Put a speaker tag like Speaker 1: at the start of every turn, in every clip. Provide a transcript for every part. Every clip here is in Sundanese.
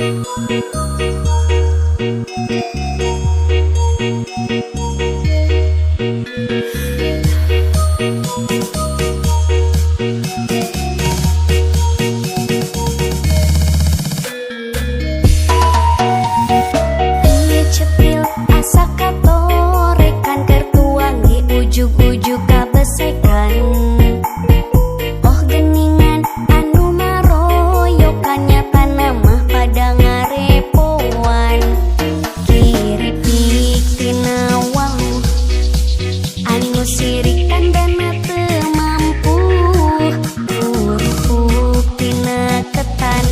Speaker 1: Ieu cepil asa katorekan, keur tuang ge ujug-ujug kabesekan. Oh, geningan anu maroyokan, nyatana mah pada ngarepoan. Kiripik tina waluh anu sirik tandana teu mampu, kerupuk tina ketan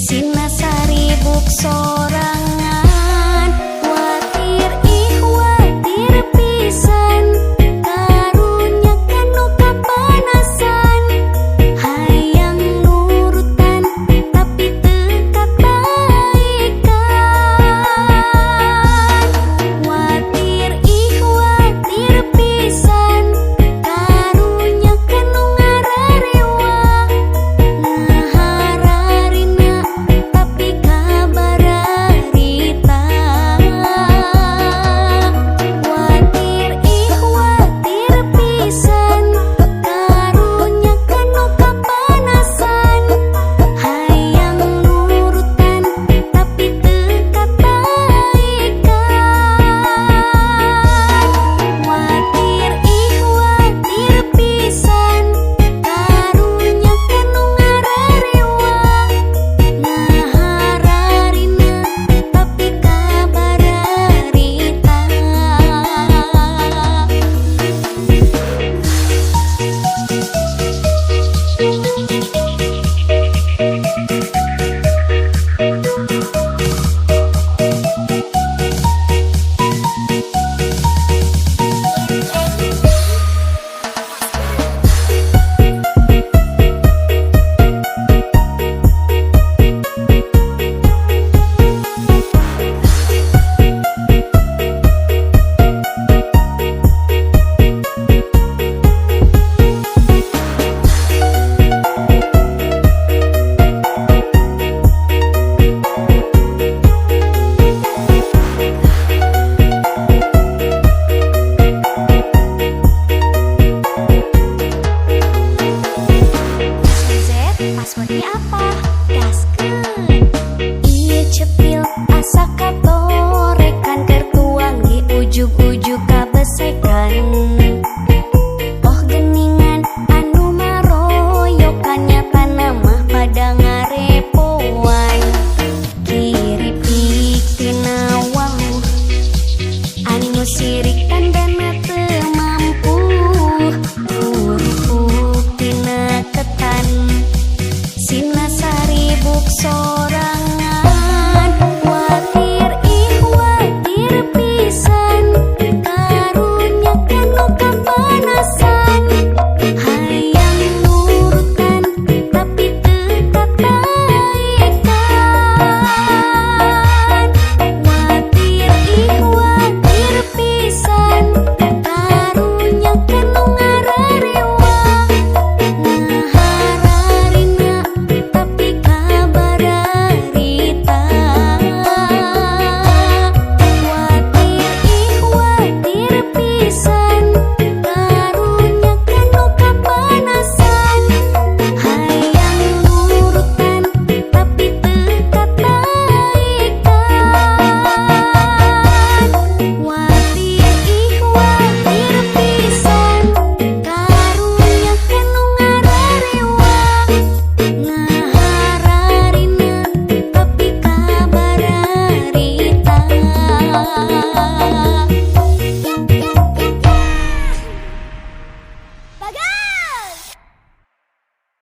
Speaker 1: sina saribuk sorangan. Watir ih, watir pisan, karunya kanu kapanasan, hayang nurutan tapi teu kataekan. Watir ih, watir pisan, karunya kanu ngararewa, ngahararina tapi kabararita. Watir ih, watir pisan, karunya kanu kapanasan, hayang nurutan tapi teu kataekan. Watir ih, watir pisan, karunya kanu ngararewa, ngahararina tapi kabararita. Z, passwordnya apa? Gaskeun.